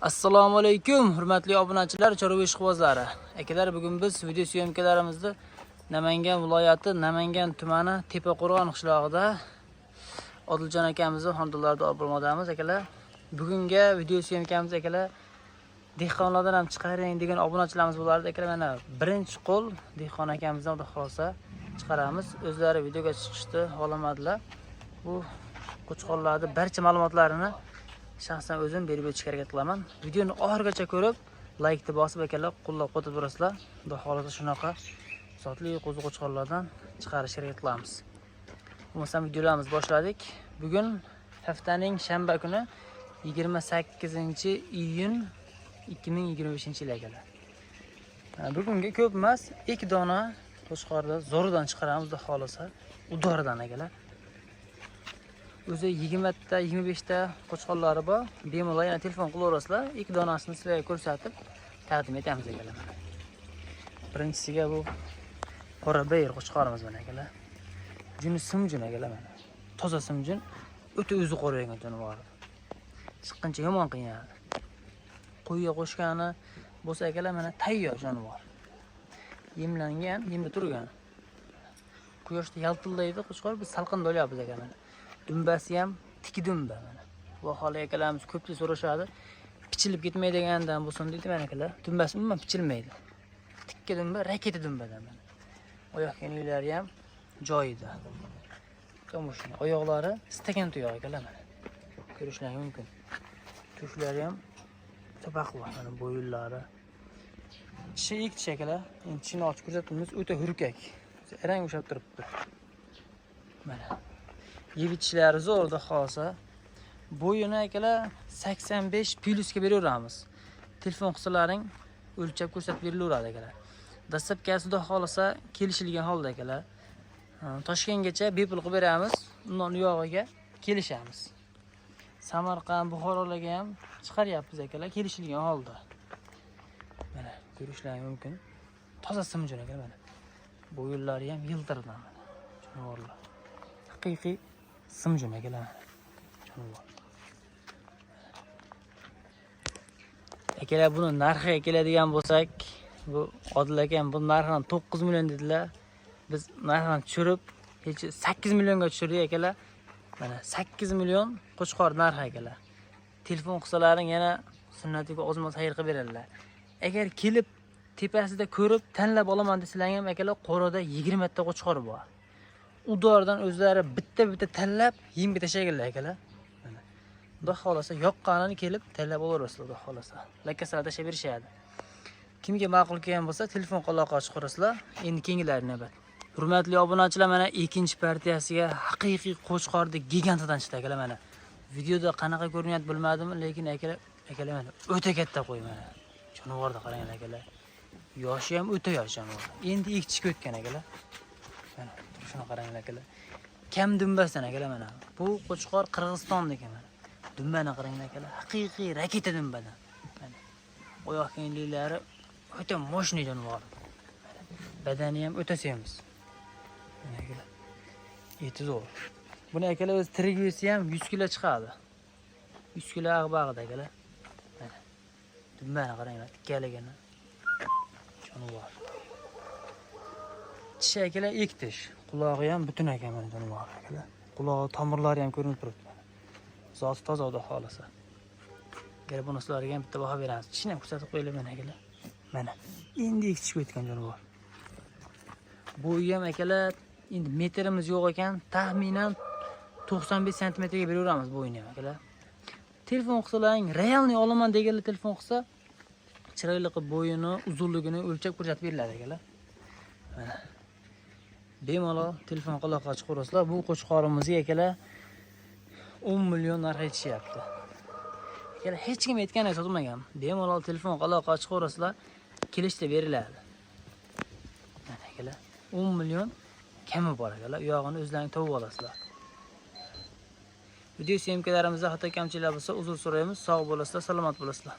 Assalomu alaykum, hurmatli obunachilar, chorva ishqibozlari. Akalar, bugun biz video съёмка larimizni Namangan viloyati, Namangan tumani Tepaqo'rg'on qishlog'ida Odiljon akamizni xonadonlarida olib bormoqdamiz, akalar. Bugungi video съёмка miz, akalar, dehqonlardan ham chiqaring degan obunachilarimiz bo'lardi. Akalar, mana birinchi qo'l dehqon akamizdan, xudo xohlasa, chiqaramiz. O'zlari videoga chiqishni xohlamadilar. Bu qo'chqorlarni barcha ma'lumotlarini shaxsan o'zim berib o'tishga harakat qilaman. Videoni oxirigacha ko'rib, laykni bosib, akalar, qo'llab-quvvatlab turasizlar. Xudo xohlasa, shunaqa zotli qo'zi qo'chqorlardan chiqarishga harakat qilamiz. Bo'lmasam, videolarimizni boshladik. Bugun haftaning shanba kuni, 28 iyun 2025 yil, akalar. Bugungi ko'p emas, ikki dona qo'chqorni zo'ridan chiqaramiz, xudo xohlasa, udoridan, akalar. O'zi 20 ta, 25 ta qo'chqorlari bor. Bemalol yana telefon qilaverasizlar. Ikki donasini sizlarga ko'rsatib, taqdim etamiz, akalar. Mana. Birinchisiga bu qora bayir qo'chqorimiz, mana, akalar. Juni simjun, akalar, mana. Toza simjun, o'ta o'zi qora jonivor. Chiqquncha yomon qiynaladi. Qo'yga qo'shgani bo'lsa, akalar, mana tayyor jonivor. Yemlangan, yemda turgan. Quyoshda yaltillaydi qo'chqor, biz salqinda olyapmiz, aka, mana. Dumbasi ham tik dumba, mana. Bu holi akalarimiz ko'pchilik so'rashadi. Pichilib ketmaydigandan bo'lsin deydi, mana, akalar. Dumbasi umuman pichilmaydi. Tikka dumba, raketa dumbadan, mana. Oyoq kiyimlari ham joyida. Kamushni oyoqlari stakan tuyoq, akalar, mana. Ko'rishlaring mumkin. Tushlari ham baquvvat, mana bo'yinlari. Tishi ikki tish, akalar. Endi tishini ochib ko'rsatamiz, o'ta hurkak. Arang ushlab turibdi. Mana. Yeb ichishlari zo'r, xudo xohlasa. Bo'yini, akalar, 85 plyusga beraveramiz. Telefon qilsalaring, o'lchab ko'rsatib berilaveradi, akalar. Доставка si, xudo xohlasa, kelishilgan holda, akalar. Toshkentgacha bepul qilib beramiz. Undan uyog'iga kelishamiz. Samarqand, Buxorolarga ham chiqaryapmiz, akalar, kelishilgan holda. Mana ko'rishlaring mumkin. Toza simjun, aka, mana. Bo'yinlari ham yiltirdan, mana. Jonivorlar. Haqiqiy simjun, akalar, mana. Jonivor. Akalar, buni narxiga keladigan bo'lsak, bu Odil akam bu narxini 9 million dedilar. Biz narxini tushirib, hech 8 millionga tushirdik, akalar. Mana 8 million qo'chqor narxi, akalar. Telefon qilsalaring, yana sunnatiga ozmoz xayr qilib beradilar. Agar kelib tepasida ko'rib tanlab olaman desalaring ham, akalar, qo'rada 20 ta qo'chqor bor. Udordan o'zlari bitta bitta tanlab yemga tashlaganlar, akalar. Mana. Xudo xohlasa, yoqqanini kelib tanlab olaverasizlar, xudo xohlasa. Lakkasalar tashlab berishadi. Kimga ma'qul kelgan bo'lsa, telefon aloqa chiqarasizlar. Endi keyingilari navbat. Hurmatli obunachilar, mana ikkinchi partiyasiga haqiqiy qo'chqorni gigantidan chiqdi, akalar, mana. Videoda qanaqa ko'rinyapti, bilmadim, lekin, akalar, akalar, mana o'ta katta qo'y, mana. Jonivorni qaranglar, akalar. Yoshi ham o'ta yosh jonivor. Endi ikki tishga o'tgan, akalar. Mana turishini qaranglar, akalar. Kam dumbasidan, akalar, mana. Bu qo'chqor Qirg'izistonniki, mana. Dumbani qaranglar, akalar. Haqiqiy raketa dumbadan. Mana. Oyoq kiyimlari o'ta мощный jonivor. Badani ham o'ta semiz. Mana, akalar. Eti zo'r. Buni, akalar, o'zi tirik yesa ham 100 kilo chiqadi. 100 kilo bag'ida, akalar. Mana. Dumbani qaranglar, tikkaligini. Jonivor. Tishi, akalar, ikki tish. Qulog'i ham butun ekan, mana, jonivor, akalar. Qulog'i tomirlari ham ko'rinib turibdi, mana. Zoti toza, xudo xohlasa. Agar buni sizlarga ham bitta baho beramiz. Tishini ham ko'rsatib qo'yaylik, mana, akalar. Mana. Endi ikki tishga o'tgan jonivor. Bo'yi ham, akalar, endi metrimiz yo'q ekan, taxminan 95 santimetrga beraveramiz bo'yini ham, akalar. Telefon qilsalaring, реальный olaman deganlar telefon qilsa, chiroyli qilib bo'yini, uzunligini o'lchab ko'rsatib beriladi, akalar. Mana. Bemalol telefon aloqa chiqarasizlar. Bu qo'chqorimizga, akalar, 10 million narx aytishyapti. Akalar, hech kim aytgani sotmagan. Bemalol telefon aloqa chiqarasizlar, kelishda beriladi. Mana, akalar, 10 million kami bor, akalar. U yog'ini o'zlaring topib olasizlar. Video съёмка larimizda xato kamchiliklar bo'lsa, uzr so'raymiz. Sog' bo'lasizlar, salomat bo'lasizlar.